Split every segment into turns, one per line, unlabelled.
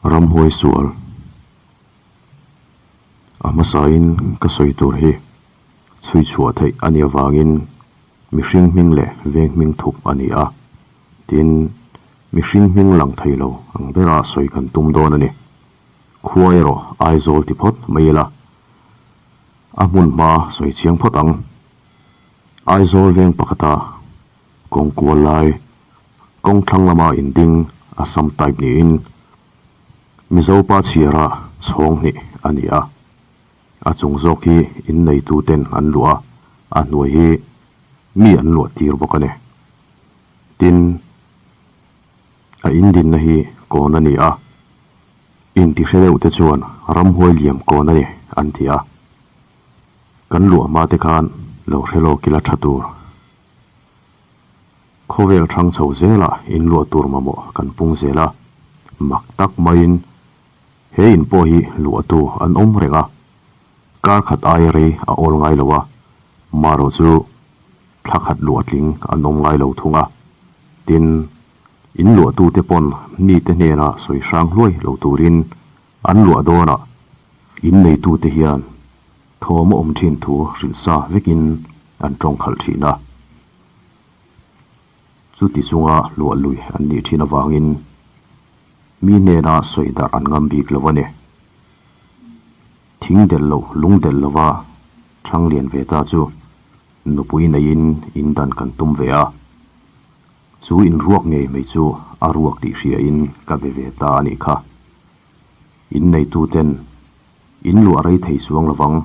Ramhuai sual. A hmasain ka sawi tur hi chhui chhuah theih a nih avangin mihring hming leh veng hming thup a ni a, tin, mihring hming lang thei lo ang bera sawi kan tum dawn a ni. Khua erawh Aizawl ti phawt mai ila, a hmun hma sawi chiang phawt ang. Aizawl veng pakhata kawng kual lai, kawng thlang lama inding Assam type niin Mizo pa chhiara chhawng hnih a ni a. A chung zawk hi inneitu ten an luah a, a hnuai hi mi an luah tir bawk a ni. Tin, a indinna hi kawn a ni a, intihre deuh te chuan ramhuai liam kawn a ni an ti a. Kan luah hma te khan lo hre lawk ila tha tur. Khawvel thang chho zelah inluah tur mamawh kan pung zel a, mak tak maiin he in pawh hi luahtu an awm reng a, kar khat aia rei a awl ngai lo a, marawh chu thla khat luah tling an awm ngai lo thung a, tin, in luahtute pawn mite hnena sawi hrang hluai lo turin an luah dawnah in neitute hian thawm a awm thin thu hrilh sa vekin an tawng khalh thin a. Chuti chunga luah lui an nih thin avangin mi hnena sawi darh an ngam bik lo a ni. Thing delh loh lung delh lova thang lian ve ta chu nupui neiin in dan kan tum ve a. Chu inruak ngei mai chu a ruak tih hriain ka be ve ta a nih kha. In neituten in luah rei thei chuang lovang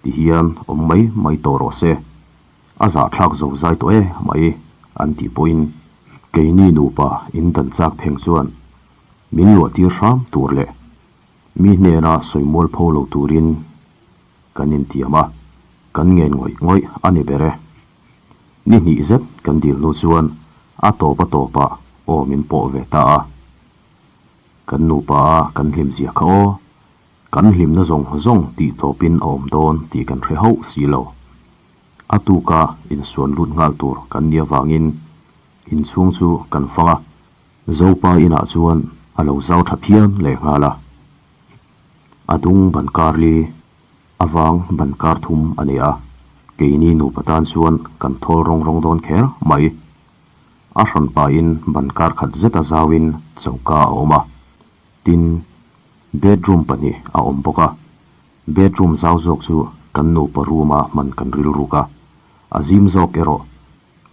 ti hian awm mai mai tawh rawh se. A zahthlak zo zai tawh e mai an tih pawhin keini nupa in dan chak pheng chuan min luah tir hram tur leh mi hnena sawi mual pho lo turin kan intiam a, kan ngen ngawih ngawih a ni ber e. Ni hnih zet kan dil hnu chuan a tawp a tawpah aw min pawh ve ta a. Kan nupa a kan hlim zia kha aw, kan hlimna zawng zawng tih tawpin a awm dawn tih kan hre hauh si lo. A tuka insuan lut nghal tur kan nih avangin inchhung chu kan fang a, Zopa inah chuan a lo zau tha phian lehnghal a. A dung ban kar li, a vang ban kar thum a ni a, keini nupa tan chuan kan thawl rawng rawng dawn kher mai. A hrawn pahin ban kar khat zet a zauin choka a awm a, tin, bedroom pahnih a awm bawk a, bedroom zau zawk chu kan nupa room a hman kan rilruk a, a zim zawk erawh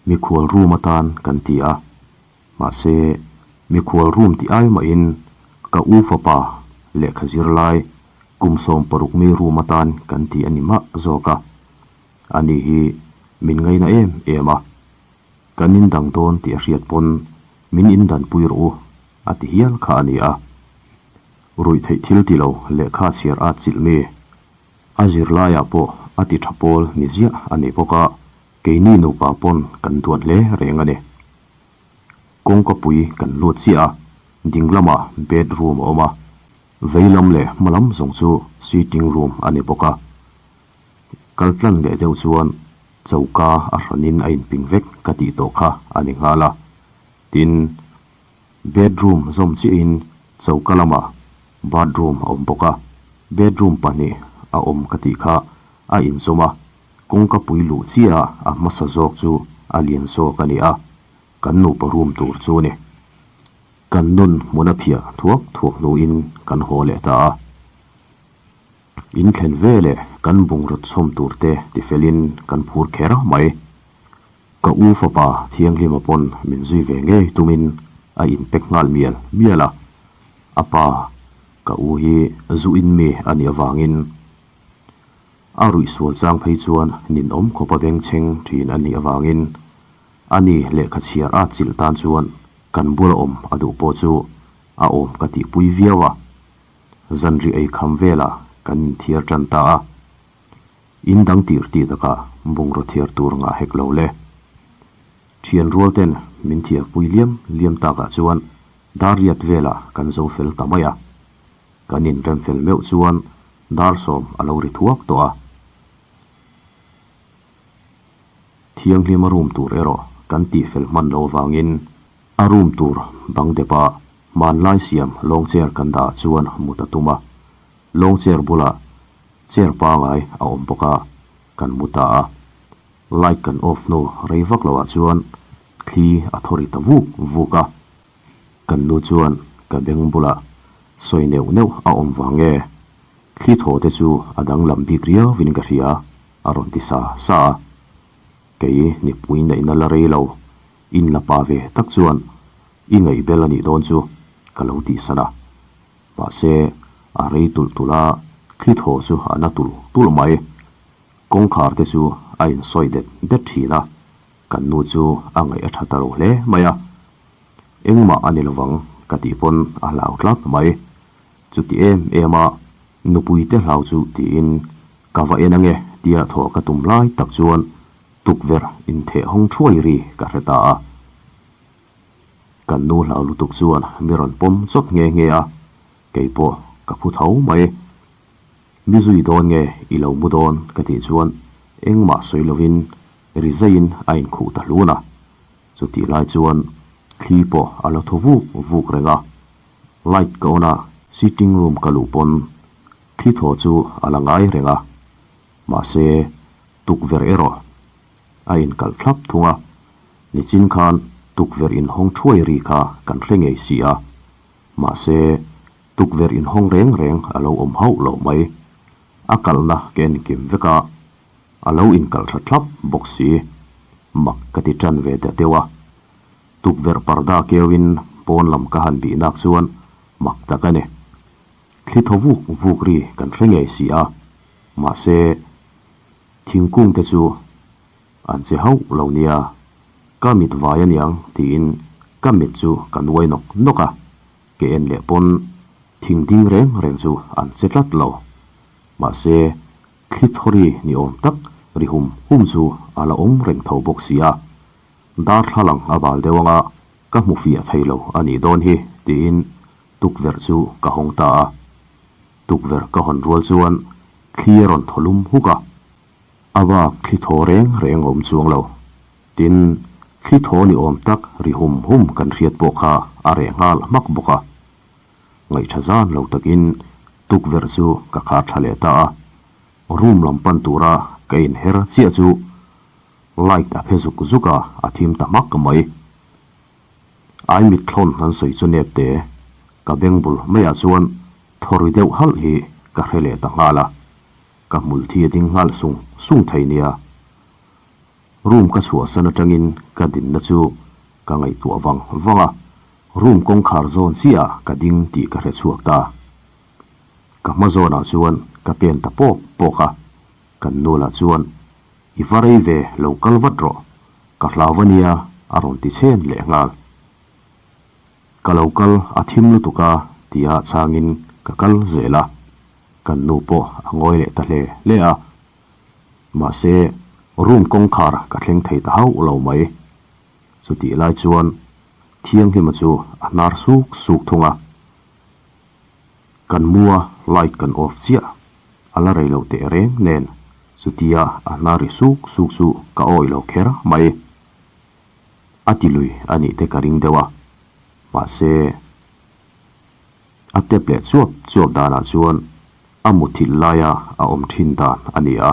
mikhual room atan kan ti a. Mahse, mikhual room tih ai mahin ka u fapa lehkha zirlai kum 16 mi room atan kan ti a ni mah zawk a. Ani hi min ngaina em em a, kan indang dawn tih a hriat pawn min indanpui rawh u a ti hial kha a ni a. Ruih theih thil ti lo lehkha chhiar at chilh mi a zirlaiah pawh a ti tha pawl ni ziah a ni bawk a, keini nupa pawn kan duat hle reng a ni. Kawngka pui kan lut chiah a, ding lamah bed room a awm a, vei lam leh hma lam zawng chu sitting room a ni bawk a. Kal tlan leh deuh chuan choka a hranin a inping vek ka tih tawh kha a ni nghal a. Tin, bedroom zawm chiahin choka lamah bathroom a awm bawk a, bedroom pahnih a awm ka tih kha a inzawm a, kawngka pui luh chiah a hmasa zawk chu a lian zawk a ni a, kan nupa room tur chu a ni. Kan nun hmun a phiah thuak thuak hnuin kan haw leh ta a. In thlen ve leh kan bungraw chhawm tur te tifelin kan phur kher mai. Ka u fapa Thianghlima pawn min zui ve ngei tumin a inpek nghal mial mial a. A pa, ka u hi zu in mi a nih avangin a ruih sual chang phei chuan ninawm khawpa bengchheng thin a nih avangin ani lehkha chhiar a chilh tan chuan kan bula awm a duh pawh chu a awm ka tihpui viau a. Zanri ei kham velah kan inthiar tan ta a. In dang tir tih takah bungraw thiar tur ngah hek lo le. Thian rual ten min thiar pui liam liam takah chuan dar riat velah kan zo fel ta mai a. Kan inrem fel meuh chuan dar sawm a lo ri thuak tawh a. Thianghlima room tur erawh kan tih fel hman lo avangin a room tur bang dep a. Hmanlai siam lawng chair kan dah chuan mut a tum a, lawng chair bulah chair pangai a awm bawk a, kan mu ta a. Light kan off hnu rei vak loah chuan thli a thaw ri ta vuk vuk a. Kan nu chuan ka beng bulah sawi neuh neuh a awm vang nge, thli thaw te chu a danglam bik riauin ka hria a rawn ti sa sa a. Kei nipui neihna la rei lo, in la pa ve tak chuan i ngaihbel a nih dawn chu ka lo tihsan a. Mahse, a rei tulh tulh a, thli thaw chu a na tulh tulh mai. Kawngkhar te chu a insawi det det thin a, kan nu chu a ngaih a tha ta lo hle mai a. Engmah a ni lovang ka tih pawn a hlau tlat mai. Chuti em em a, nupui te hlau chu tiin ka va en ange tia thaw ka tum lai tak chuan tukverh intheh hawng thuai ri ka hre ta a. Kan nu hlau lutuk chuan mi rawn pawm chawt nghe nghe a, kei pawh ka phu tho mai. Mi zui dawn nge i lo mu dawn ka tih chuan engmah sawi lovin ri zaiin a inkhuh ta hlun a. Chutih lai chuan thli pawh a la thaw vuk vuk reng a, light ka on a, sitting room ka luh pawn thli thaw chu a la ngai reng a, mahse tukverh erawh a inkalh thlap thung a, nichin khan tukverh inhawng thuai ri kha kan hre ngei si a, mahse tukverh inhawng reng reng a lo awm hauh lo mai, a kalhna ka enkim vek a. A lo inkalh tha thlap bawk si. Mak ka ti tan ve ta deuh a. Tukverh parda keuin pawn lam ka han bih nak chuan mak tak a ni. Thli thaw vuk vuk ri kan hre ngei si a. Mahse, thingkung te chu an che hauh lo nia. Ka mit vai aniang tiin ka mit chu ka nuai nawk nawk a. Ke en leh pawn thing ding reng reng chu an che tlat lo. Mahse, Thli thawri ni awm tak ri hum hum chu a la awm reng tho bawk si a, darthlalang a bal deuh anga ka hmu fiah thei lo a nih dawn hi tiin tukverh chu ka hawng ta a. Tukverh ka hawn rual chuan thli a rawn thaw lum huk a, a bak thli thaw reng reng a awm chuang lo. Tin, thli thaw ni awm tak ri hum hum kan hriat pawh kha a reh nghal hmak bawk a. Ngaihṭha zan lo takin tukverh chu ka khar ṭha leh ta a, room lam pan tura ka inher chiah chu light a phe zuk zuk a, a thim ta hmak mai. Ai mitthlawn han sawi chu nep te, ka beng bul maiah chuan thaw ri deuh halh hi ka hre leh ta nghal a, ka hmul thi a ding nghal sung sung thei nia. Room ka chhuahsan atangin ka dinna chu ka ngaihtuah vang vang a, room kawngkhar zawn chiah ka ding tih ka hre chhuak ta. Ka hma zawnah chuan ka pen ta pawk pawk a, kan nu lah chuan, I va rei ve, lo kal vat rawh, ka hlau a nia a rawn ti chhen leh nghal. Ka lo kal a thim lutuk a tia changin ka kal zel a, kan nu pawh a ngawi leh ta hle hle a. Mahse, room kawngkhar ka thleng thei ta hauh lo mai. Chutih lai chuan Thianghlima chu a hnar suk suk thung a. Kan mu a, light kan off chiah. A la rei lo teh reng nen chutia a hnar ri suk suk chu ka awih lo kher mai. A ti lui a nih te ka ring deuh a. Mahse, a tep leh chuap chuap danah chuan A muthilh laia a awm thin dan a ni a,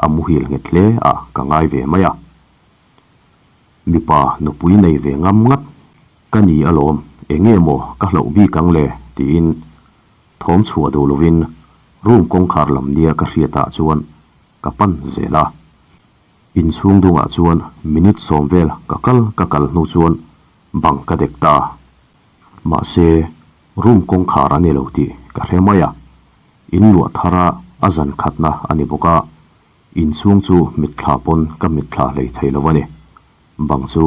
a muhil nghet hle a ka ngai ve mai a. Mipa nupui nei ve ngam ngat ka ni alawm, eng nge maw ka hlauh bik ang le tiin thawm chhuah duh lovin room kawngkhar lam nia ka hriatah chuan ka pan zel a. Inchhung dungah chuan minute sawm vel ka kal ka kal hnu chuan bang ka dek ta. Mahse, room kawngkhar a ni lo tih ka hre mai a, in luah thara a zan khatna a ni bawk a, inchhung chu mitthla pawn ka mitthla hlei thei lo a ni. Bang chu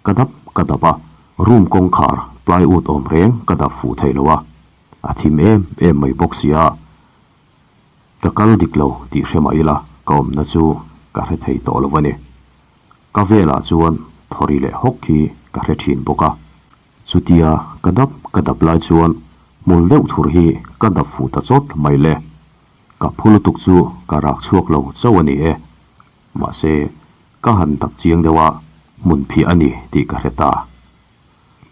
ka dap ka dap a, room kawngkhar plywood awm reng ka dap fuh thei lo a, a thim em em mai bawk si a, ka kal dik lo tih hre mah ila ka awmna chu ka hre thei tawh lo a ni. Ka velah chuan thawri leh hawk hi ka hre thin bawk a. Chutia ka dap ka dap lai chuan hmul deuh thur hi ka dap fuh ta chawt mai le. Ka phu lutuk chu ka rak chhuak lo chauh a ni e. Mahse, ka han dap chiang deuh a, hmun phiah a ni tih ka hre ta.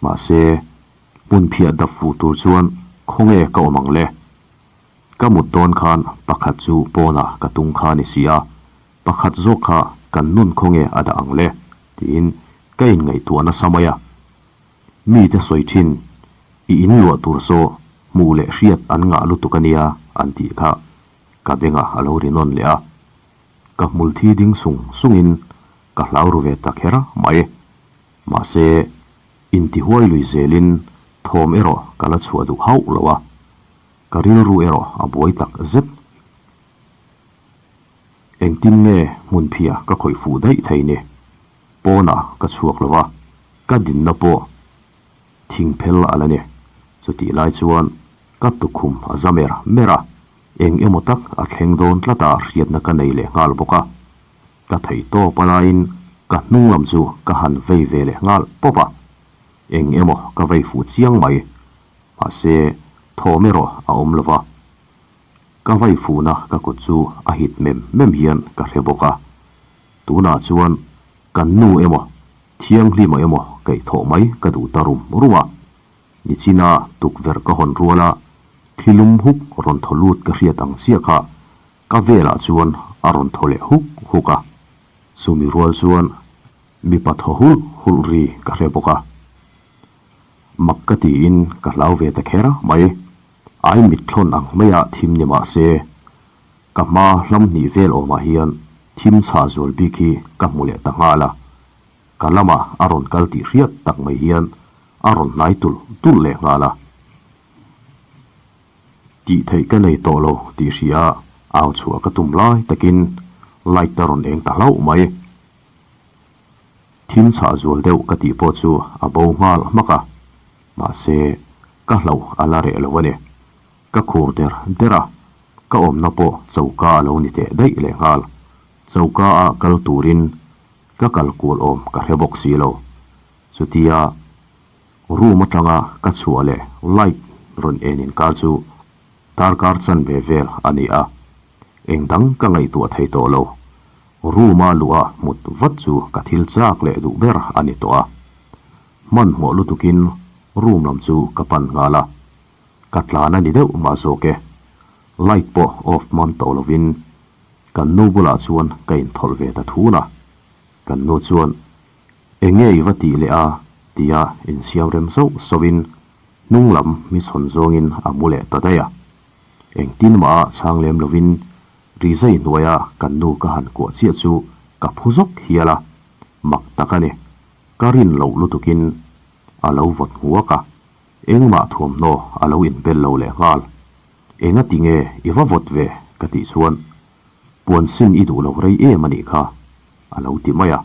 Mahse, Hmunphiah dap fuh tur chuan khawnge ka awm ang le? Ka mut dawn khan pakhat chu pawnah ka tung kha ni si a, pakhat zawk kha kan nun khawnge a dah ang le? tiin ka inngaihtuah nasa mai a. Mite sawi thin, I in luah tur saw hmuh leh hriat an ngah lutuk a nia an tih kha ka bengah a lo ri nawn leh a. Ka hmul thi ding sung sungin ka hlau ru ve ta kher mai. Mahse, intihuai lui zelin thawm erawh ka la chhuah duh hauh lo a, ka rilru erawh a buai tak zet. Engtin nge hmunphiah ka khawih fuh daih thei ni? Pawnah ka chhuak lo a, ka dinna pawh thing phel a la ni. Chutih lai chuan ka tukhum a za mer mer a, eng emaw tak a thleng dawn tlata hriatna ka nei leh nghal bawk a. Ka theih tawp a laiin ka hnung lam chu ka han vei ve leh nghal pawp a, eng emaw ka vei fuh chiang mai. Mahse, thawm erawh a awm lo va. Ka vai fuhna ka kut chu a hit mem mem hian ka hre bawk a. Tunah chuan kan nu emaw Thianghlima emaw kaihthawh mai ka duh ta rum rum a. Nichina tukverh ka hawn ruala thilum huk rawn thaw lut ka hriat ang chiah kha ka velah chuan a rawn thaw leh huk huk a. Chumi rual chuan mipa thaw hulh hulh ri ka hre bawk a. Mak ka tiin ka hlau ve ta kher mai. Ai mit thlawn ang maia thim ni mah se, ka hma hlam hnih vel awmah hian thim chhah zual bik hi ka hmu leh ta nghal a. Ka lamah a rawn kal tih hriat tak mai hian a rawn hnai tulh tulh leh nghal a. Tih theih ka nei tawh lo tih hria au chhuah ka tum lai takin light a rawn eng ta hlauh mai. Thim chhah zual deuh ka tih pawh chu a bo nghal hmak a, mahse ka hlauh a la reh lo a ni. Ka khur der der a, ka awmna pawh choka a lo ni teh daih leh nghal. Choka a kal turin ka kal kual awm ka hre bawk si lo. Chutia room atanga ka chhuah leh light rawn en inkar chu darkar chanve vel a ni a, eng dang ka ngaihtuah thei tawh lo. Room a luh a hmut vat chu ka thil chak leh duh ber a ni tawh a. Hmanhmawh lutukin room lam chu ka pan nghal a, ka tlan a ni deuh mah zawk e. Light pawh off hman tawh lovin kan nu bulah chuan ka inthawlh ve ta thun a. Kan nu chuan, Eng nge i va tih leh a? tia insiam rem zauh zauhin hnung lam mi chhawn zawngin a mu leh ta daih a. Engtin mah a chhang lem lovin rizai hnuaia kan nu ka han kuah chiah chu ka phu zawk hial a, mak tak a ni. Ka rin loh lutukin a lo vawt nguak a, engmah thuamhnaw a lo inbel lo leh nghal. Enga ti nge i va vawt ve? ka tih chuan, Puan sin i duh lo rei em a nih kha, a lo ti mai a.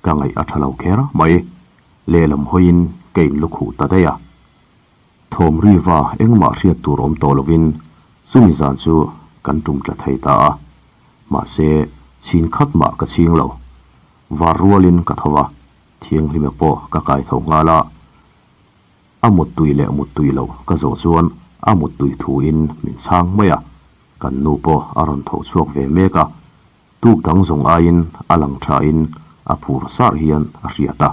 Ka ngaih a tha lo kher mai. Lehlam hawiin ka inlukhuh ta daih a. Thawm riva engmah hriat tur awm tawh lovin chumi zan chu kan tum tla thei ta a. Mahse, chhin khat mah ka chhing lo. Var rualin ka tho a, thianghlime pawh ka kai tho nghal a. A muttui leh muttui lo ka zawh chuan a muttui thuin min chhang mai a. Kan nu pawh a rawn tho chhuak ve mek a, tuk dang zawng aiin a lang thain a phur sar hian a hriat a.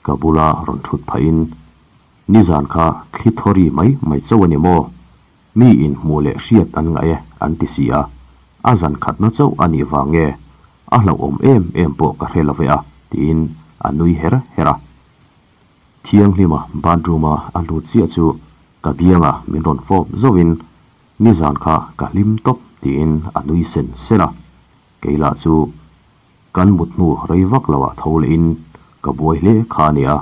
Ka bula rawn thut phahin, Nizan kha thli thawri mai mai chauh a ni maw? Mi in hmuh leh hriat an ngah e an ti si a, a zan khatna chauh a nih vang nge a hlauhawm em em pawh ka hre lo ve a tiin a nui her her a. Thianghlima bathroom-a a lut chiah chu ka biangah min rawn fawp zauhin, Nizan kha ka hlim tawp tiin a nui sen sen a, kei lah chu Kan mut hnu rei vak lo ah tho leh in ka buai hle kha a nia,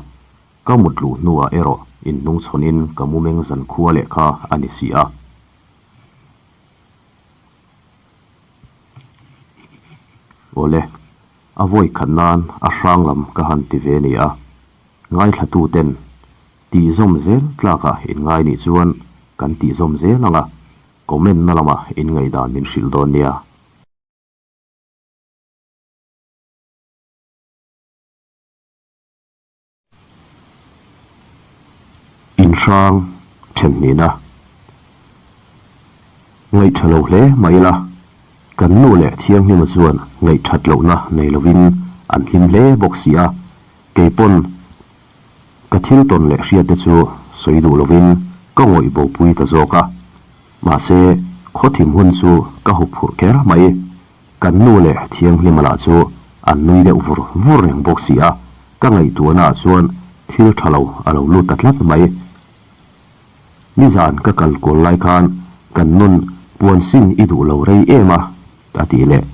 ka mut luh hnu ah erawh in hnung chhawn in ka mu meng zan khua leh kha a ni si a. Awle, a vawi khat nan a hrang lam ka han ti ve ni a, ngaithla tu ten tih zawm zel tlak ah in ngai nih chuan kan tih zawm zel ang a, comment na lamah in ngaihdan min hrilh dawn nia. Inhrang thenhnihna ngaihṭha lo hle mah ila, kan nu leh Thianghlima chuan ngaihṭhat lohna nei lovin an hlim hle bawk si a, kei pawn. Ka thil tawn leh hriat te chu sawi duh lovin ka ngawih bopui ta zawk a. Mahse, khawthim hun chu ka huphurh kher mai. Kan nu leh Thianghlima lah chu an nui deuh vur vur reng bawk si a, ka ngaihtuahna ah chuan thil tha lo a lo lut ta tlat mai. Nizan ka kal kual lai khan kan nun puan sin i duh lo rei em a, a tih leh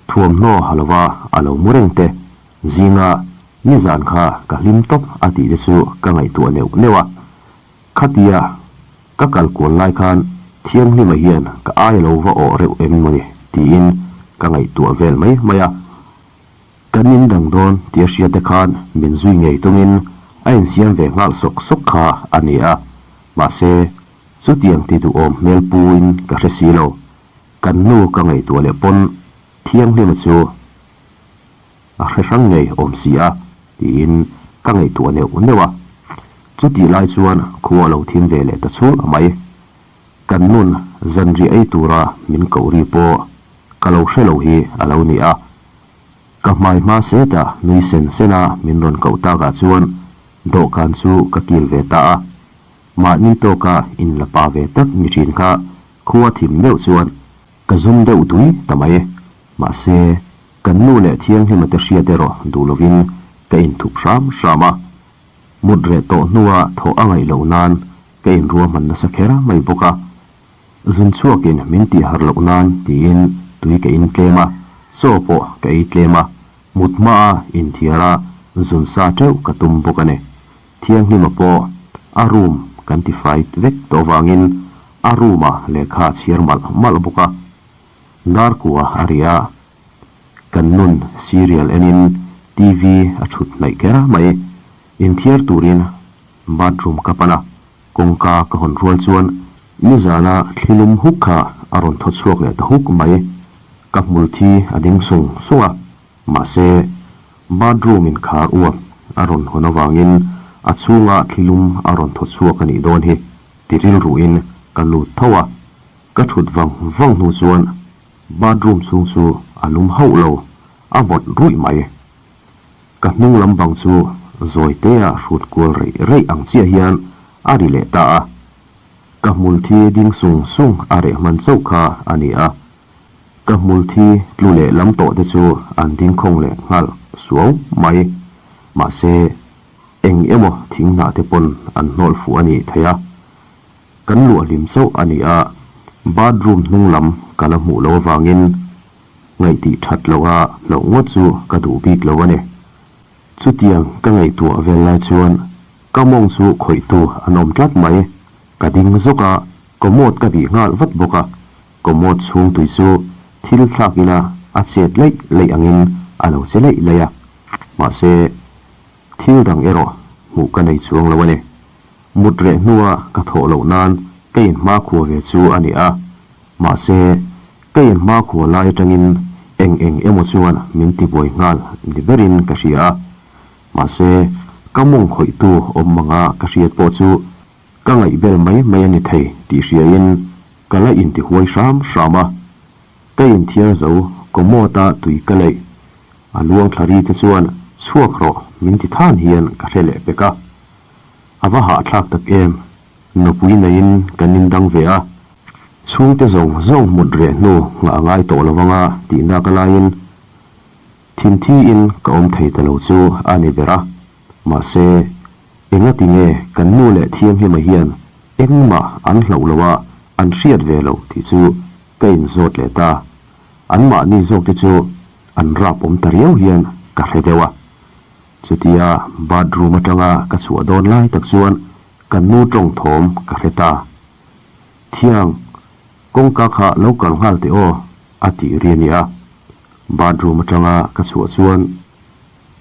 thuamhnaw ha lova a lo mu reng te zinga nizan kha ka hlim tawp a tih te chu ka ngaihtuah neuh neuh a. Khatia ka kal kual lai khan Thianghlima hian ka ai a lo va awh reuh em mawni tiin ka ngaihtuah vel mai mai a. Kan in dang dawn tih a hriat te khan min zui ngei tumin a insiam ve nghal sawk sawk kha a ni a, mahse chutiang ti duhawm hmel puin ka hre si lo. Kan nu ka ngaihtuah leh pawn Thianghlima chu a hre hrang ngei awm si a tiin ka ngaihtuah neuh neuh a. Chutih lai chuan khua a lo thim ve leh ta chhul mai. Kan nun zanriah ei tura min koh ri pawh ka lo hre lo hi a lo ni a. Ka hmai hma seta nui sen sen a min rawn koh takah chuan dawhkan chu ka kil ve ta a. Mahni tawka in la pa ve tak ni thin kha khua thim deuh chuan ka zum deuh dui ta mai. Mahse, kan nu leh Thianghlima te hriat erawh duh lovin ka inthup hram hram a. Mut reh tawh hnua thawh a ngaih loh nan ka inruahman nasa kher mai bawk a. Zun chhuakin min tih har loh nan tiin tui ka in tlem a, chaw pawh ka ei tlem a, mut hmaa inthiar a zun sa teuh ka tum bawk a ni. Thianghlima pawh a room kan ti fai vek tawh vangin a room ah lehkha a chhiar malh malh bawk a. Darkua a ri a, kan nun serial enin TV a thut hnaih kher mai. Inthiar turin bathroom ka pan a, kawngka ka hawn rual chuan nizana thlilum huk kha a rawn thaw chhuak leh ta huk mai. Ka hmul thi a ding sung sung a, mahse bathroom inkhar uap a rawn hawn avangin a chhunga thlilum a rawn thaw chhuak a nih dawn hi ti rilruin ka lut tho a. Ka thut vang vang hnu chuan bathroom chhung chu a lum hauh lo, a vawt ruih mai. Ka hnung lam bang chu zawi tea hrut kual reih reih ang chiah hian a ri leh ta a. Ka hmul thi ding sung sung a reh hman chauh kha a ni a. Ka hmul thi tlu leh lam tawh te chu an ding khawng leh nghal suau mai. Mahse, eng emaw thing hnah te pawn an hnawl fuh a nih thei a. Kan luah hlim chauh a ni a, bathroom hnung lam ka la hmuh loh avangin Ngaihtih that loh a hlauh ngawt chu ka duh bik lo a ni. Chutiang ka ngaihtuah vel lai chuan ka mawng chu khawihtu an awm tlat mai. Ka ding zawk a, commode ka bih nghal vat bawk a. Commode chhung tui chu thil thlak ila a chet laih laih angin a lo che laih laih a. Mahse, thil dang erawh hmuh ka nei chuang lo a ni. Mut reh hnua ka thawh loh nan ka inhmakhua ve chu a ni a. Mahse, ka inhmakhua lai atangin eng eng emaw chuan min tibuai nghal ni berin ka hria a. Mahse, ka mawng khawihtu awm anga ka hriat pawh chu ka ngaihbel mai mai a ni thei tih hriain ka la intihuai hram hram a. Ka inthiar zo commode-a tui ka leih. A luang thla ri te chuan chhuak rawh min ti than hian ka hre leh pek a. A va hahthlak tak em! Nupui neiin kan indang ve a, chhungte zawng zawng hmut reh hnu nghah a ngai tawh lo anga tih nak a laiin thinthi-in ka awm thei ta lo chu a ni ber a. Mahse, engati nge kan nu leh Thianghlima hian engmah an hlauh lo a, an hriat ve loh tih chu ka inzawt leh ta. Anmahni zawkte chu an rap awm ta riau hian ka hre deuh a. Chutia bathroom atanga ka chhuah dawn lai tak chuan Kan nu tawng thawm ka hre ta. Thiang, kawngka kha lo kal nghal teh aw, a tih ri a ni a. Bathroom atanga ka chhuah chuan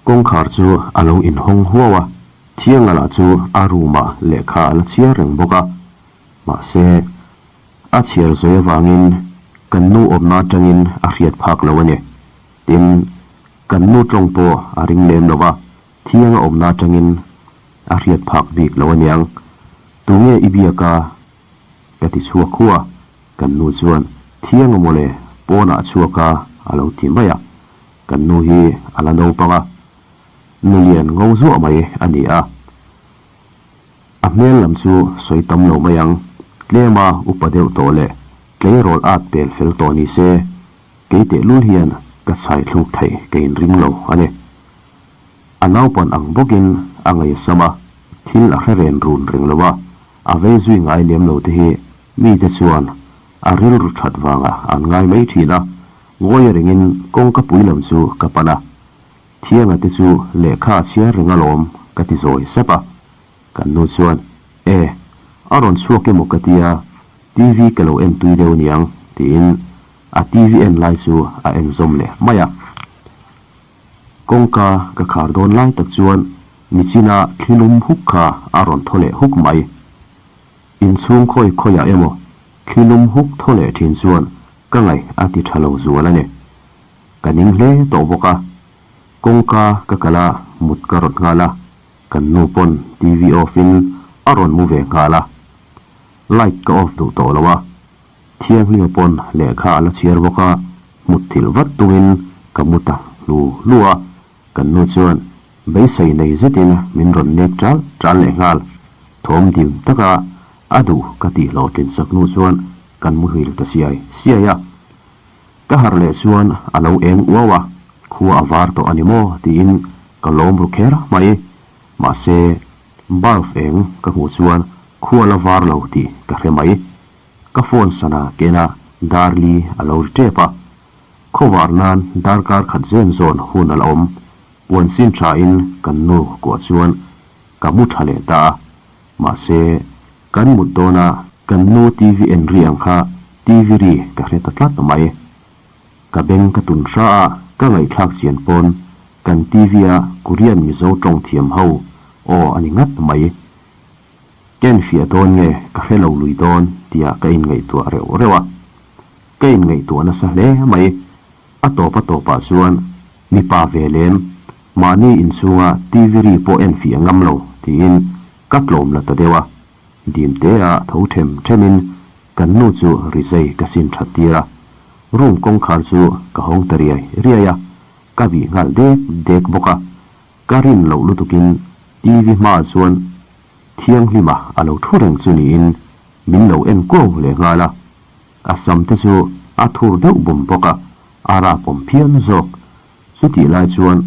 kawngkhar chu a lo inhawng huau a, Thianga lah chu a room-ah lehkha a la chhiar reng bawk a. Mahse, a chhiar zawi avangin kan nu awmna atangin a hriat phak lo a ni. Tin, kan nu tawng pawh a ring lem lo va, Thianga awmna atangin a hriat phak bik lo aniang. Tunge i biak a? Ka ti chhuak hu a, kan nu chuan Thianga mawle pawnah a chhuak a a lo ti mai a. Kan nu hi a la naupang a, nulian ngo zuah mai a ni a. A hmel lam chu sawi tam lo mai ang, tlema upa deuh tawh leh tleirawl at pel fel tawh ni se, kei tehlul hian ka chhai thluk theih ka inring lo a ni. A naupan ang bawkin a ngaihsam a, thil a hre ren run reng lo a, a vei zui ngai lem lo te hi mite chuan a rilru that vangah an ngai mai thin a, ngawi rengin kawngka pui lam chu ka pan a, Thianga te chu lehkha a chhiar reng alawm ka ti zawi sap a, kan nu chuan, E, a rawn chhuak emaw ka tia, TV ka lo en tui deuh niang tiin a TV en lai chu a en zawm leh mai a. Kawngka ka khar dawn lai tak chuan nichina thlilum huk kha a rawn thaw leh huk mai. Inchhung khawi khawiah emaw thlilum huk thaw leh thin chuan ka ngaih a ti tha lo zual a ni. Ka ning hle tawh bawk a, kawngka ka kal a, mut ka rawt nghal a, kan nu pawn TV off in a rawn mu ve nghal a. Light ka off duh tawh lo a, Thianghlima pawn lehkha a la chhiar bawk a, mut thilh vat tumin ka mu ta hlu hlu a, kan nu chuan beisei nei zetin min rawn nek ṭal ṭal leh nghal. Thawm dim taka a duh ka tih hlawhtlin sak hnu chuan kan muhil ta siai siai a. Ka harh leh chuan a lo eng uau a, khua a var tawh a ni maw tiin ka lawm ru kher mai. Mahse, bulb eng ka hmuh chuan khua la var lo tih ka hre mai. Ka phone sana kena dar li a lo ri tep a, khawvar nan darkar khat zen zawn hun a la awm. Puan sin tha in kan nu kuah chuan ka mu tha leh ta a, mahse kan mut dawna kan nu TV en ri ang kha TV ri ka hre ta tlat mai. Ka beng ka tun hra a, ka ngaihthlak chian pawn kan TV a Korean Mizo tawng thiam ho aw a ni ngat mai. Ken fiah dawn nge ka hre lo lui dawn tia ka inngaihtuah reuh reuh a. Ka inngaihtuah nasa hle mai. A tawp a tawpah chuan mipa ve lem, mahni inchhunga TV ri pawh en fiah ngam lo tiin ka tlawm la ta deuh a. Dimtea tho them themin kan nu chu rizai ka sin that tir a. Room kawngkhar chu ka hawng ta riai riai a, ka bih nghal dek dek bawk a. Ka rin loh lutukin TV hmaah chuan Thianghlima a lo thu reng chu niin min lo en kuau leh nghal a. A sam te chu a thur deuh bum bawk a, a rap awm phian zawk. Chutih lai chuan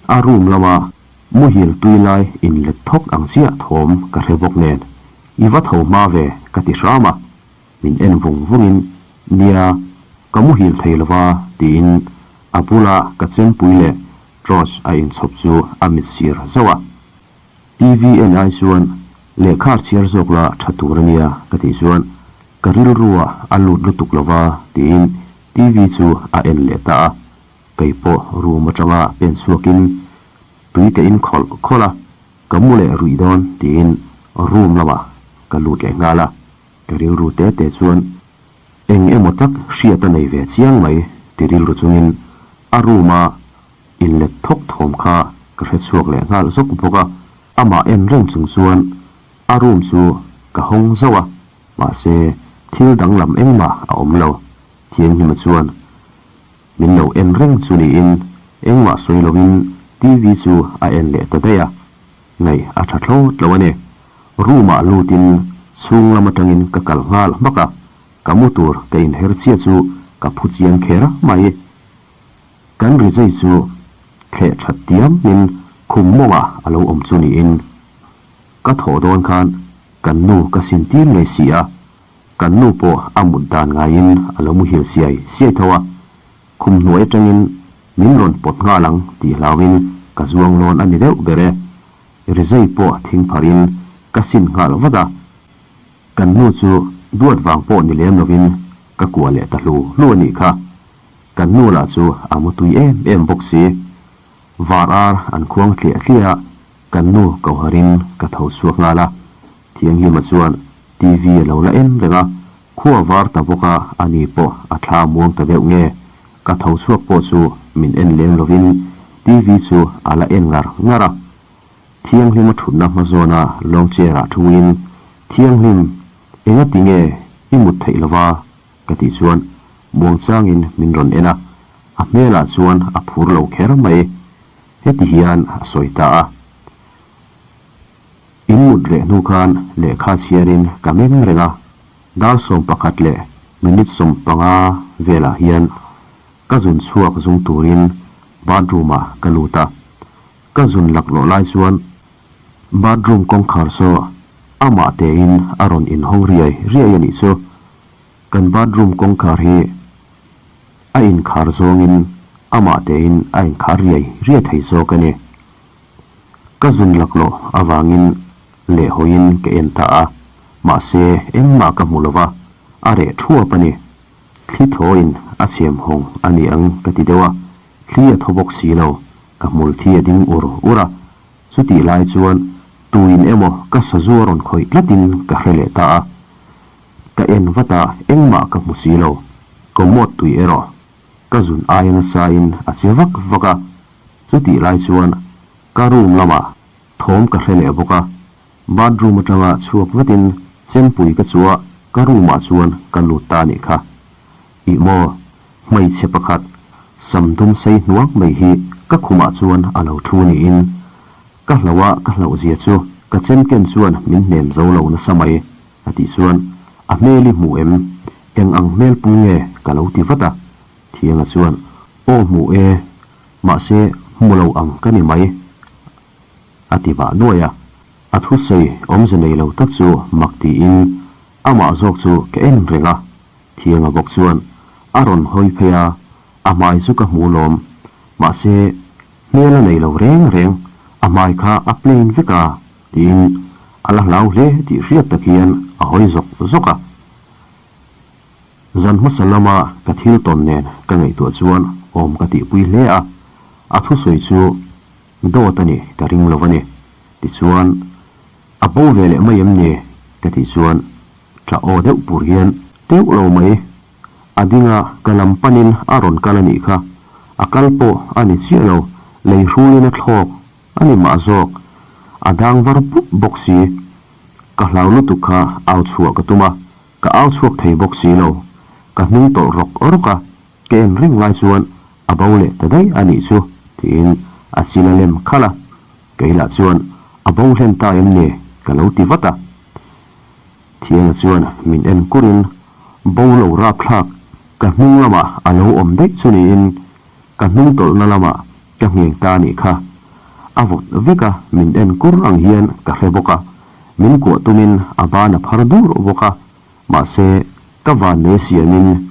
a room lama muhil tui lai inlet thawk ang chiah thawm ka hre bawk nen, I va tho hma ve ka ti hram a. Min en vung vungin, Nia, ka muhil thei lova tiin a bula ka chempui leh torch a inchhawp chu a mit sir zauh a. TV en ai chuan lehkha chhiar zawk la tha tur a nia ka tih chuan ka rilrua a lut lutuk lova tiin TV chu a en leh ta a. Kei pawh room atanga pen chhuakin tui ka in khawlh khawlh a, ka mu leh ruih dawn tiin room lamah ka lut leh nghal a. Ka rilru te te chuan eng emaw tak hriat a nei ve chiang mai ti rilru chungin a room a inlet thawk thawm kha ka hre chhuak leh nghal zawk bawk a. Amah en reng chung chuan a room chu ka hawng zauh a, mahse thil danglam engmah a awm lo. Thianghlima chuan min lo en reng chu niin engmah sawi lovin TV chu a en leh ta daih a. Ngaih a tha thlawt lo a ni. Room ah lutin chhung lam atangin ka kal nghal hmak a, ka mu tur ka inher chiah chu ka phu chiang kher mai. Kan rizai chu thleh that tiamin khum mawngah a lo awm chu niin. Ka thawh dawn khan kan nu ka sin tir ngei si a, kan nu pawh a mut dan ngaiin a lo muhil siai siai tho a, khum hnuai atangin min rawn pawt nghal ang tih hlauin ka zuang lawn a ni deuh ber e. Rizai pawh thing pharin ka sin nghal vat a, kan nu chu duat vang pawh ni lem lovin ka kuah leh ta hlu hlu a nih kha. Kan nu lah chu a mu tui em em bawk si. Var ar an khuang thliah thliah a, kan nu koharin ka tho chhuak nghal a. Thianghlima chuan TV a lo la en reng a, khua var ta bawk a, ani pawh a thla muang ta deuh nge. Ka tho chhuak pawh chu min en lem lovin TV chu a la en ngar ngar a. Thianghlima thutna hma zawna long chair ah thuin, Thianghlim, enga ti nge i mut theih lova? ka tih chuan muangchangin min rawn en a, a hmelah chuan a phur lo kher mai. Heti hian a sawi ta a. In mut reh hnu khan lehkha chhiarin ka meng reng a, dar 11 leh minute 15 velah hian ka zun chhuak zung turin bathroom ah ka lut a, ka zun laklawh lai chuan bathroom kawngkhar saw amah tein a rawn inhawng riai riai a nih chu. Kan bathroom kawngkhar hi a inkhar zawngin amah tein a inkhar riai riai thei zawk a ni. Ka zun laklawh avangin lehhawiin ka en ta a, mahse engmah ka hmu lo va, a reh thuap a ni. Thli thawiin a chhem hawng a ni ang ka ti deuh a, thli a thaw bawk si lo, ka hmul thi a ding ur ur a. Chutih lai chuan tuin emaw ka sazu a rawn khawih tlatin ka hre leh ta a. Ka en vat a, engmah ka hmu si lo. Commode tui erawh ka zun aia nasain a che vak vak a. Chutih lai chuan ka room lamah thawm ka hre leh bawk a, bathroom atanga chhuak vatin chempui ka chu a, ka room ah chuan ka lut ta anih kha. Ih maw, hmeichhe pakhat sam dum sei hnuang mai hi ka khumah chuan a lo thu niin ka hlauh a, ka hlauh zia chu ka chem ken chuan min hnem zo lo nasa mai a tih chuan a hmel i hmu em? Eng ang hmel pu nge ka lo ti vat a, Thianga chuan aw hmu e, Mahse, hmu lo ang ka ni mai, a ti vah nuai a. A thusawi awmze nei lo tak chu mak tiin amah zawk chu ka en reng a. Thianga bawk chuan a rawn hawi phei a, a hmai chu ka hmu lawm. Mahse, hmel a nei lo reng reng, a hmai kha a plain vek a, tiin a la hlau hle tih hriat tak hian a hawi zawk zawk a. Zan hmasa lama ka thil tawn nen ka ngaihtuah chuan awm ka tihpui hle a, a thusawi chu dawt a ni ka ring lo a ni. Tichuan, A bo ve leh mai em ni? ka tih chuan tah aw deuh pur hian teuh lo mai. A ding a, ka lam panin a rawn kal a nih kha. A kal pawh a ni chiah lo, lei hrulin a thlawk a ni mah zawk. A dang var pup bawk si. Ka hlau lutuk kha au chhuah ka tum a, Ka au chhuak thei bawk si lo. Ka hnung tawlh rawk rawk a, ka en reng lai chuan a bo leh ta daih a nih chu tiin a chil a lem khalh a. Kei lah chuan a bo hlen ta em ni ka lo ti vat a. Thianga chuan min en kurin bo lo rapthlak ka hnung lamah a lo awm daih chu niin ka hnung tawlhna lamah ka ngheng ta a nih kha. A vawt vek a, min en kur ang hian ka hre bawk a. Min kuah tumin a ban a phar dur bawk a, mahse ka vannei siamin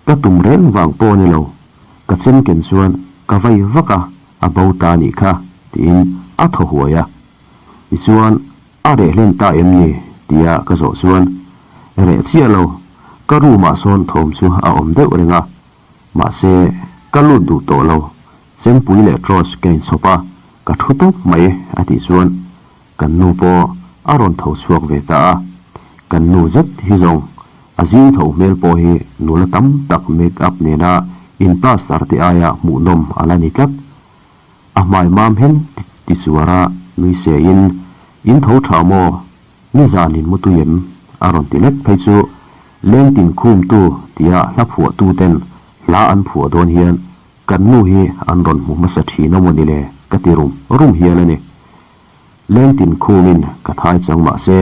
ka tum reng vang pawh a ni lo, ka chem ken chuan ka vai vak a, a bo ta a nih kha, tiin a thaw huai a. Tichuan, a reh hlen ta em ni? tia ka zawh chuan, Reh chiah lo, ka room ah sawn thawm chu a awm deuh reng a, mahse ka lut duh tawh lo, chempui leh torch ka inchhawp a, ka thu tawp mai a tih chuan Kan nu pawh a rawn tho chhuak ve ta a, kan nu zet hi zawng a zing tho hmel pawh hi nula tam tak make up nena in plaster te aia hmuhnawm a la ni tlat. A hmai mam hen ti chuara nui seiin, In tho tha maw? Nizan in mutui em? a rawn ti lek phei chu lengtin khumtu tia hla phuahtu ten hla an phuah dawn hian kan nu hi an rawn hmu hmasa thin a maw ni le ka ti rum rum hial a ni. Lengtin khumin ka thai chang mah se,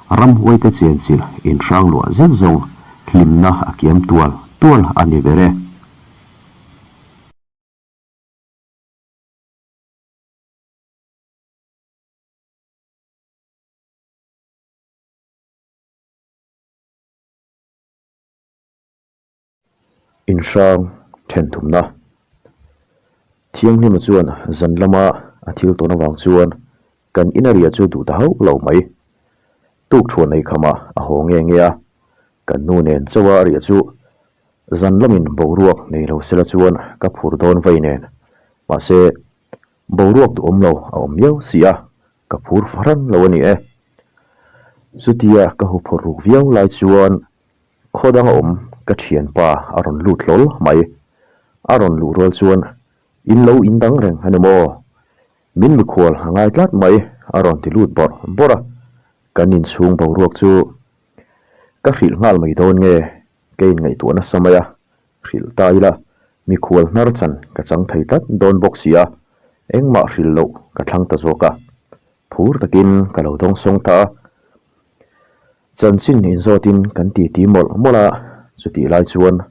ramhuaite chenchilh inhrang luah zet zawng hlimna a kiam tual tual a ni ber e. Inhrang then thumna Thianghlima chuan zan lama a thil tawn avang chuan kan ina riah chu duh ta hauh lo mai. Tuk thuan ei khamah a haw nge nge a, kan nu nen chauha a riah chu zan lamin boruak nei lo sela chuan ka phur dawn vei nen. Mahse, boruak duhawm lo a awm miau si a, ka phur fahran lo a ni e. Chutia ka huphurh ruk viau lai chuan Khaw dang a awm, ka thianpa a rawn lut hlawl mai. A rawn luh rual chuan, In lo in dang reng a ni maw? Min mikhual a ngai tlat mai, a rawn ti lut bawrh bawrh a. Kan inchhung boruak chu ka hrilh nghal mai dawn nge? Ka inngaihtuah nasa mai a, hrilh ta ila mikhual hnar chan ka chang thei tlat dawn bawk si a, engmah hrilh loh ka thlang ta zawk a. Phur takin ka lo dawngsawng ta a. Chanchin inzawtin kan titi mawlh mawlh a, chutih lai chuan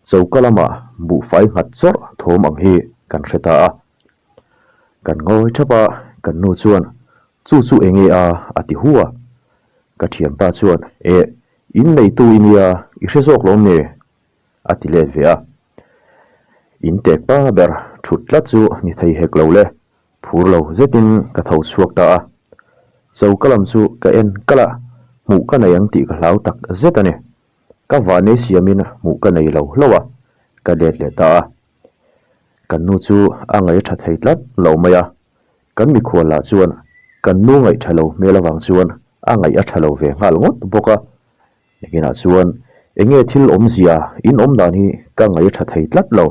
choka lamah buhfai nghat chawrh thawm ang hi kan hre ta a. Kan ngawi thap a, kan nu chuan, Chu chu enge a? a ti hu a. Ka thianpa chuan, Eh, in neitu i nia, i hre zawk lo nge? a ti let ve a. In tek pa ber thut tlat chu ni thei hek lo le, phur lo zetin ka tho chhuak ta a. Choka lam chu ka en kalh a, hmuh ka nei ang tih ka hlau tak zet a ni. Ka vanei siamin hmuh ka nei lo hlauh a, ka let leh ta a. Kan nu chu a ngaih a tha thei tlat lo mai a, kan mikhual lah chuan kan nu ngaih tha lo hmel avang chuan a ngaih a tha lo ve nghal ngawt bawk a. Nakinah chuan enge thil awmzia in awm dan hi ka ngaih a tha thei tlat lo.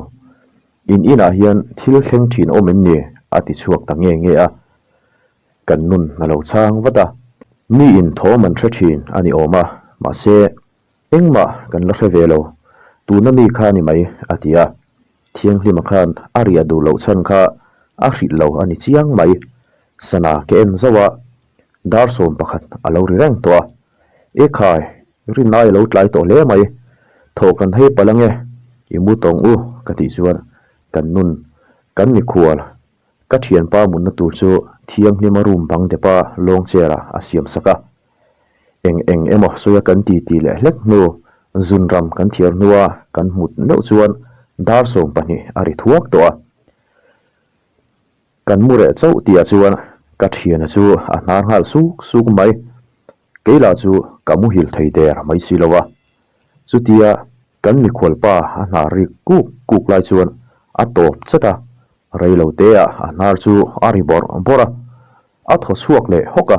In inah hian thil thleng thin awm em ni? a ti chhuak ta nge nge a. Kan nun a lo chhang vat a. Mi in thawm an hre thin a ni awm a, mahse Engmah kan la hre ve lo, tuna mi kha ni mai, a ti a. Thianghlima khan a riah duh loh chhan kha a hrilh lo a ni chiang mai. Sana ka en zauh a, dar 11 a lo ri reng tawh a. E khai, rinai a lo tlai tawh hle mai, thawh kan hei palh ange, i mu tawng u, ka tih chuan kan nun, kan mikhual, ka thianpa mutna tur chu Thianghlima room bang depa lawng chair ah a siam sak a. Eng eng emaw sawi a kan ti ti leh hlek hnu, zunram kan thiar hnua kan hmut meuh chuan dar 12 a ri thuak tawh a. Kan mu reh chauh tihah chuan ka thiana chu a hnar nghal suk suk mai. Kei lah chu ka muhil thei der mai si lo a. Chutia kan mikhualpa a hnar rik kuk kuk lai chuan a tawp chat a, rei lo teah a hnar chu a ri bawrh bawrh a, a thaw chhuak leh hawk a.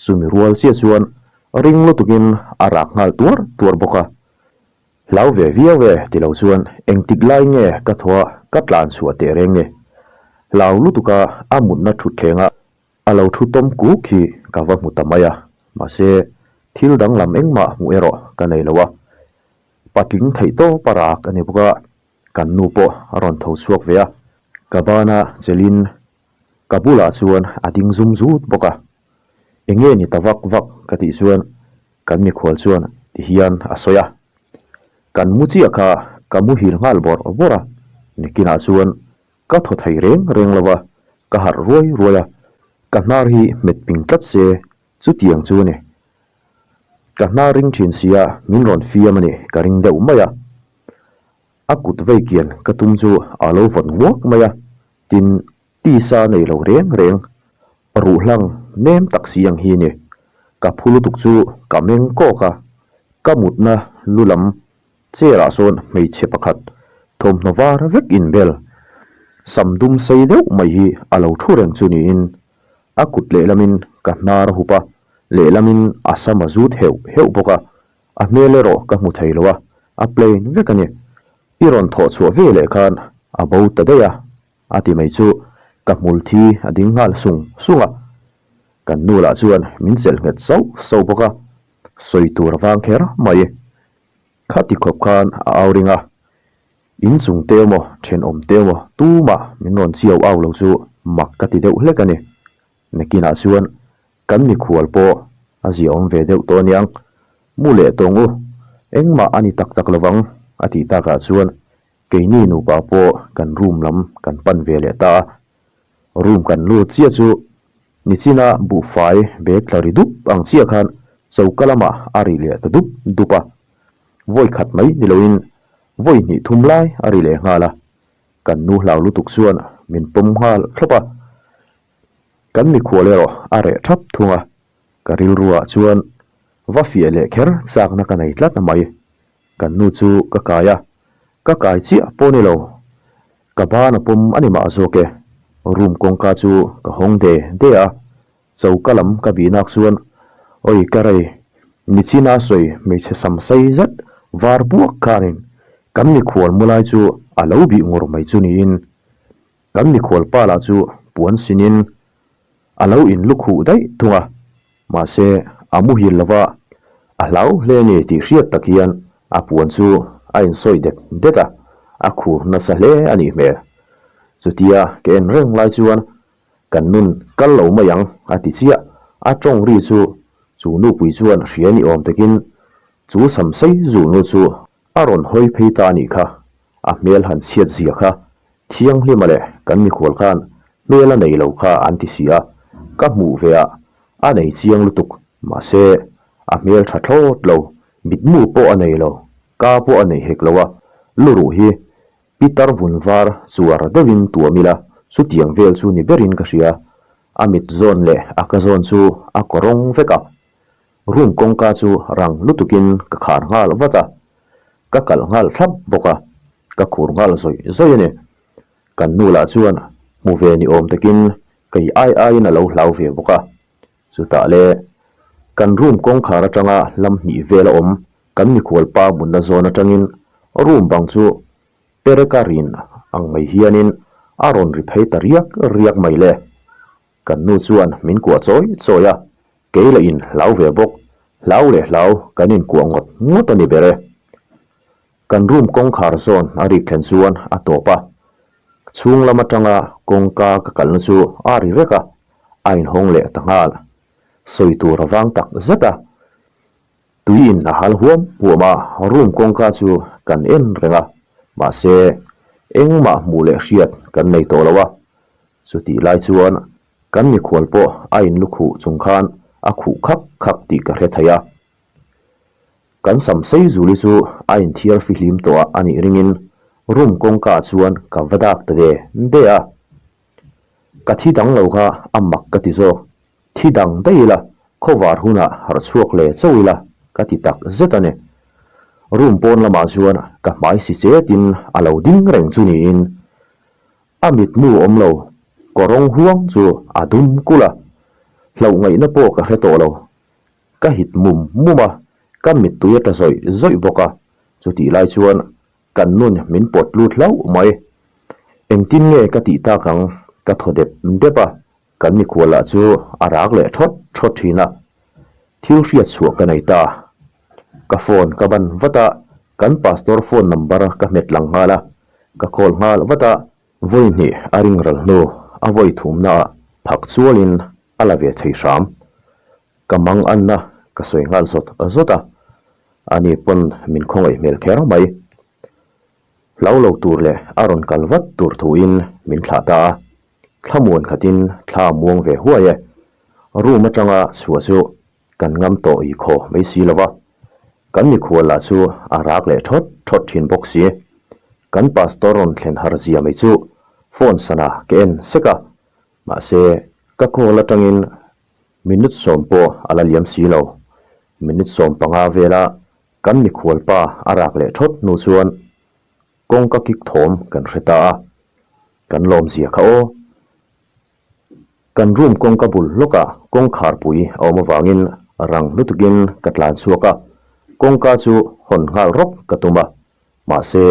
Chumi rual chiah chuan ring lutukin a rak nghal tuar tuar bawk a. Hlau ve viau e ti lo chuan engtik lai nge ka thaw a ka tlan chhuah teh reng nge. Hlau lutuka a mutna thutthleng a a lo thu tawm kuk hi ka va hmu ta mai a. Mahse, thil danglam engmah hmuh erawh ka nei lo a. Patling theih tawp a rak a ni bawk a, kan nu pawh a rawn tho chhuak ve a. Ka bana chelin Ka bulah chuan a ding zum zut bawk a, Enge ni ta vak vak ka tih chuan kan mikhual chuan ti hian a sawi a. Kan mu chiah kha ka muhil nghal bawrh bawrh a, nikinah chuan ka thaw thei reng reng lo va, ka harh ruai ruai a, ka hnar hi hmet ping tlat se chutiang chu a ni. Ka hnar ring thin sia min rawn fiam a ni ka ring deuh mai a. A kut vei kian ka tum chu a lo vawt nguak mai a, tin, tisa nei lo reng reng, ruhlang nem tak si ang hi ni. Ka phu lutuk chu ka meng kawk a, ka mutna lu lam chair ah sawn hmeichhe pakhat thawmhnaw var vek inbel, sam dum sei deuh mai hi a lo thu reng chu niin, a kut lehlamin ka hnar a hup a, lehlamin a sam a zut heuh heuh bawk a, A hmel erawh ka hmu thei lo a, a plain vek a ni. I rawn thawh chhuah ve leh khan a bo ta daih a, a ti mai chu ka hmul thi a ding nghal sung sung a. Kan nu lah chuan min chelh nghet sauh sauh bawk a, sawi tur a vang kher mai. Khati khawp khan a au ring a, in chung te emaw thenawm te emaw tumah min rawn chiau au lo chu mak ka ti deuh hlek a ni. Nakinah chuan Kan mikhual pawh a ziaawm ve deuh tawh aniang, mu leh tawng u, engmah a ni tak tak lovang a tih takah chuan keini nupa pawh kan room lam kan pan ve leh ta a. Room kan lut chiah chu nichina buhfai bag tla ri dup ang chiah khan choka lamah a ri leh ta dup dup a, vawi khat mai ni loin vawi hnih thum lai a ri leh nghal a, kan nu hlau lutuk chuan min pawm nghal thlawp a. Kan mikhual erawh a reh thap thung a, ka rilruah chuan va fiah leh kher chakna ka nei tlat mai. Kan nu chu ka kai a, ka kai chiah pawh ni lo, ka ban a pawm a ni mah zawk e. Room kawngka chu ka hawng de de a, choka lam ka bihnak chuan Oi ka rei, nichina sawi hmeichhe sam sei zet var buak khanin kan mikhual mu lai chu a lo bih ngur mai chu niin Kan mikhual pa lah chu puan sinin a lo in lukhuh daih thung a, mahse a muhil lova a hlau hle a ni tih hriat tak hian a puan chu a insawi det det a, a khur nasa hle a nih hmel. Chutia ka en reng lai chuan Kan nun kal lo mai ang, a ti chiah. A tawng ri chu chu nupui chuan hria ni awm takin chu sam sei zulnu chu a rawn hawi phei ta a nih kha. A hmel han chhiat zia kha thianghlima leh kan mikhual khan hmel a nei lo kha an ti si a, ka hmuh ve a, a nei chiang lutuk. Mahse, a hmel tha thlawt lo, mitmu pawh a nei lo, ka pawh a nei hek lo a, luruh hi Pitar vun var chuar deuhin tuam ila, chutiang vel chu ni berin ka hria. A mit zawn leh a ka zawn chu a kaw rawng vek a. Room kawngka chu rang lutukin ka khar nghal vat a. Ka kalh nghal thlap bawk a, ka khur nghal zawih zawih a ni. Kan nu lah chuan hmu ve ni awm takin kei ai aiin a lo hlau ve bawk a. Chutah le, kan room kawngkhar atanga lam hnih vel a awm kan mikhual pa bunna zawn atangin room bang chu pereka rin ang mai hianin a rawn ri phei ta riak riak mai le. Kan nu chuan min kuah chawi chawi a, kei lah in hlau ve bawk, hlau leh hlau kan inkuah ngawt ngawt a ni ber e. Kan room kawngkhar zawn a rik thlen chuan a tawp a, chhung lam atanga kawngka ka kalna chu a ri rek a, a inhawng leh ta nghal. Sawi tur a vang tak zet a, tui in a hal huam huam a, room kawngka chu kan en reng a, mahse engmah hmuh leh hriat kan nei tawh lo a, chutih lai chuan kan mikhual pawh a inlukhuh chung khan a khuh khak khak tih ka hre thei a. Kan sam sei zuli chu a inthiar fihlim tawh a a nih ringin room kawngka ah chuan ka va dak ta ve de a. Ka thi dang lo kha a mak ka ti zawk. Thi dang daih ila, khawvar hunah harh chhuak leh chauh ila ka ti tak zet a ni. Room pawn lamah chuan ka hmai si chetin a lo ding reng chu niin a mitmu awm lo kawrawng huang chu a dum kulh a, hlauh ngaihna pawh ka hre tawh lo. Ka hit mum mum a, ka mittui a tla zawih zawih bawk a, chutih lai chuan kan nun min pawt lut hlauh mai. Engtin nge ka tih tak ang? Ka thaw dep dep a, kan mikhual lah chu a rak leh thawt thawt thin a. Thil hriat chhuah ka nei ta. Ka phone ka ban vat a, kan pastor phone number ka hmet lang nghal a, ka call nghal vat a. Vawi hnih a ring ral hnu a vawi thumnaah phak chualin a la ve thei hram. Ka mang anna ka sawi nghal zawt zawt a, ani pawn min khawngaih hmel kher mai. Hlau lo tur leh a rawn kal vat tur thuin min thlah ta a, thlamuan khatin thla muang ve huai e. Room atanga chhuah chu kan ngam tawh i khaw mai si lo va, kan mikhual lah chu a rak leh thawt thawt thin bawk si. Kan pastor rawn thlen har zia mai chu phone sana ka en sek a, mahse ka call atangin Minute sawm pawh a la liam si lo. Minute 15 vela kan mikhual pa a rak leh thawt hnu chuan kawngka kik thawm kan hre ta a. Kan lawmzia kha aw. Kan room kawngka bul hlawkah kawngkharpui a awm avangin rang lutukin ka tlan chhuak a, kawngka chu hawn nghal rawk ka tum a, mahse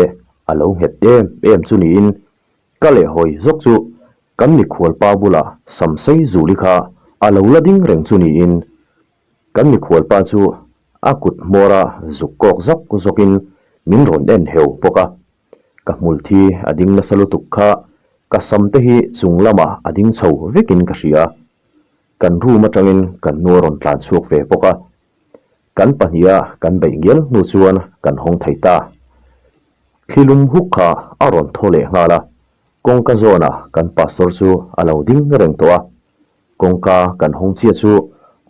a lo nghet em em chu niin Ka lehhawi zawk chu kan mikhual pa bulah Samsei Zuli kha a lo la ding reng chu niin kan mikhual pa chu a kut hmawra zuk kawk zawk zawkin min rawn en heu bawk a. Ka hmul thi a ding nasa lutuk kha ka sam te hi chung lamah a ding chho vekin ka hria. Kan room atangin kan nu a rawn tlan chhuak ve bawk a. Kan pahniha kan beih ngial hnu chuan kan hawng thei ta. Thli lum huk kha a rawn thaw leh nghal a, kawngka zawnah kan pastor chu a lo ding reng tawh a. Kawngka kan hawng chiah chu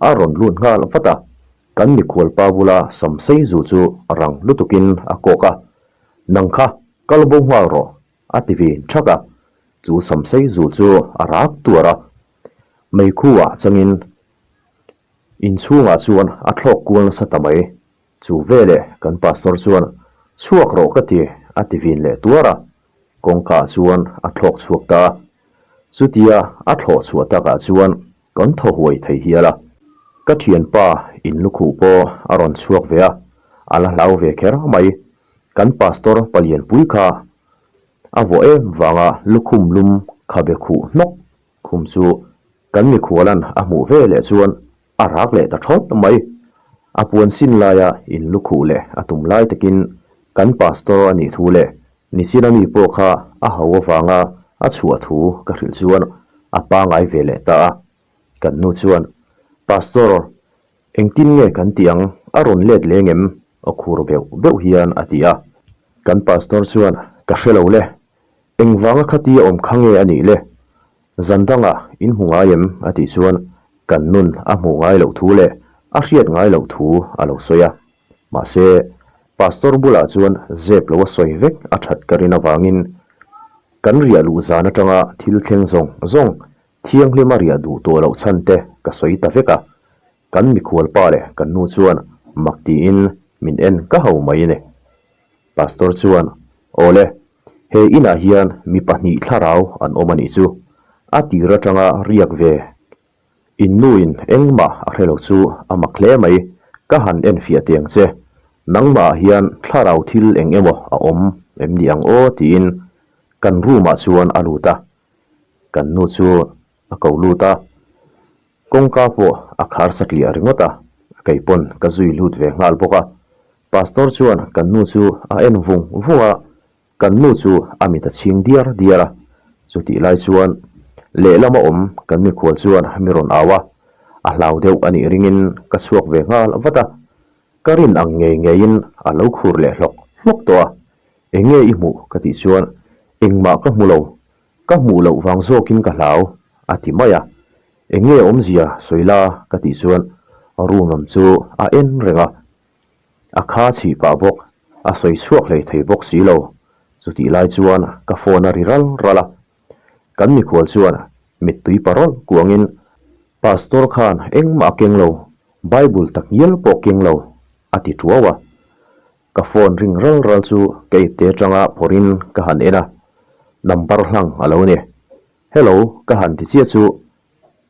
a rawn lut nghal vat a, kan mikhual pa bula samsei zu chu rang lutukin a kawk a, Nang kha kal bo nghal rawh a ti vin thak a, chu samsei zu chu a rak tuar a. Meikhu ah changin Inchhungah chuan a thlawk kual nasa ta mai. Chu veleh kan pastor chuan, Chhuak rawh ka ti, a ti vin leh tuar a. Kawngkaah chuan a thlawk chhuak ta a. Chutia a thlawh chhuah takah chuan kan thaw huai thei hial a. Ka thianpa inlukhuh pawh a rawn chhuak ve a, a la hlau ve kher mai. Kan pastor palianpui kha a vawh em vanga lukhum lum khabe khuh hnawk Khum chu kan mikhualan a hmuh ve leh chuan a rak leh ta thawt mai. A puan sin laia in lukhuh leh a tum lai takin kan pastor a nih thu leh nichin ami pawh kha a ho avanga a chhuah thu ka hrilh chuan a pangai ve leh ta a. Kan nu chuan, Pastor, engtin nge kan tih ang, a rawn let leng em? aw khur beuh beuh hian a ti a. Kan pastor chuan, Ka hre lo le, engvanga khatia awm kha nge a nih le? Zan dangah in hmu ngai em? a tih chuan kan nun a hmuh ngai loh thu leh a hriat ngai loh thu a lo sawi a. Mahse, pastor bulah chuan zep lo a sawi vek a that ka rin avangin kan riah luh zan atanga thil thleng zawng zawng thianghlima riah duh tawh loh chhan te ka sawi ta vek a. Kan mikhual pa leh kan nu chuan mak tiin min en ka ho mai a ni. Pastor chuan, Awle, he inah hian mi pahnih thlarau an awm a nih chu. A tir atanga riak ve in nuin engmah a hre lo chu a mak hle mai, ka han en fiah teh ang che. Nangmahah hian thlarau thil eng emaw a awm em ni ang aw tiin kan room ah chuan a lut a. Kan nu chu a ko lut a. Kawngka pawh a khar satliah ringawt a, kei pawn ka zui lut ve nghal bawk a. Pastor chuan kan nu chu a en vung vung a, kan nu chu a mit a chhing diar diar a. Chutih lai chuan lehlama awm kan mikhual chuan mi rawn au a, a hlau deuh a nih ringin ka chhuak ve nghal vat a. Ka rin ang ngei ngeiin a lo khur leh hlawk hlawk tawh a, Enge i hmuh? ka tih chuan engmah ka hmu lo, Ka hmuh loh vang zawkin ka hlau, a ti mai a. Eng nge awmzia sawi la ka tih chuan room lam chu a en reng a. A kha chhih pah bawk, a sawi chhuak hlei thei bawk si lo. Chutih lai chuan ka phone a ri ral ral a. Kan mikhual chuan mittui parawl kuangin, Pastor khan engmah a keng lo, Bible takngial pawh keng lo, a ti tuau a. Ka phone ring ral ral chu ka ipte atanga phawrhin ka han en a, number hlang a lo ni. Hello ka han ti chiah chu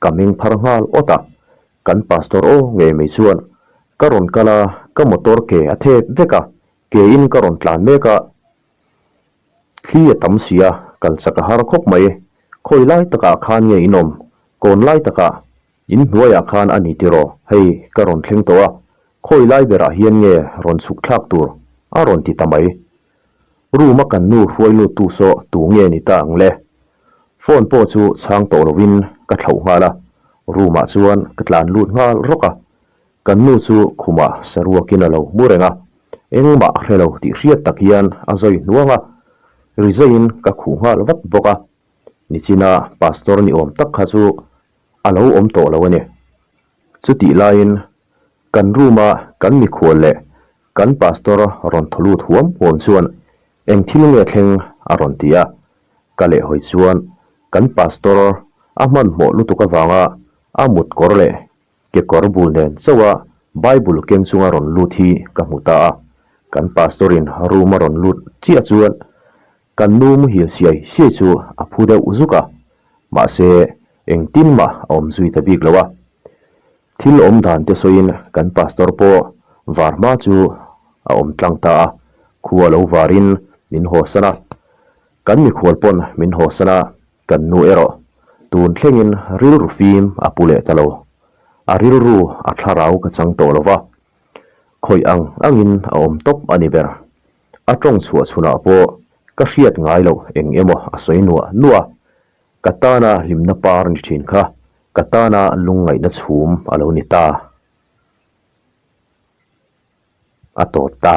ka meng phar nghal awt a, kan pastor aw ngei mai chuan ka rawn kal a, ka motor ke a thep vek a, ke in ka rawn tlan mek a, thli a tam si a, kal chak a har khawp mai, khawi lai takah khan nge in awm, kawn lai takah In hnuaiah khan a ni tiraw? Hei, ka rawn thleng tawh a, khawi lai berah hian nge rawn chhuk thlak tur? a rawn ti ta mai. Room a kan nu hruai lut tu saw tu nge ni ta ang le? Phone pawh chu chhang tawh lovin ka thlauh nghal a, room ah chuan ka tlan lut nghal rawk a. Kan nu chu khumah saruakin a lo mu reng a, engmah a hre lo tih hriat tak hian a zawi hnuang a, rizaiin ka khuh nghal vat bawk a. Nichina pastor ni awm tak kha chu a lo awm tawh lo a ni. Chutih laiin kan room-a kan mikhual leh kan pastor rawn thaw lut huam huam chuan eng thil nge thleng a rawn ti a. Ka lehhawi chuan kan pastor a hmanhmawh lutuk avanga a mut kawr leh kekawr bul nen chauha Bible keng chunga rawn lut hi ka hmu ta a. Kan pastor-in room-a rawn lut chiah chuan Kan nu muhil siai siai chu a phu deuh zuk a, mahse engtin mah a awm zui ta bik lo a. Thil awm dan te sawiin kan pastor pawh var hma chu a awm tlang ta a, khua lo varin min hawsan a. Kan mikhual pawn min hawsan a, kan nu erawh tun thlengin rilru fim a pu leh ta lo. A rilru a thlarau ka chang tawh lo va, khawih ang angin a awm tawp a ni ber. A tawng chhuah chhunah pawh ka hriat ngai loh eng emaw a sawi nuah nuah a, ka tana hlimna par ni thin kha ka tana lungngaihna chhum a lo ni ta. A tawt ta.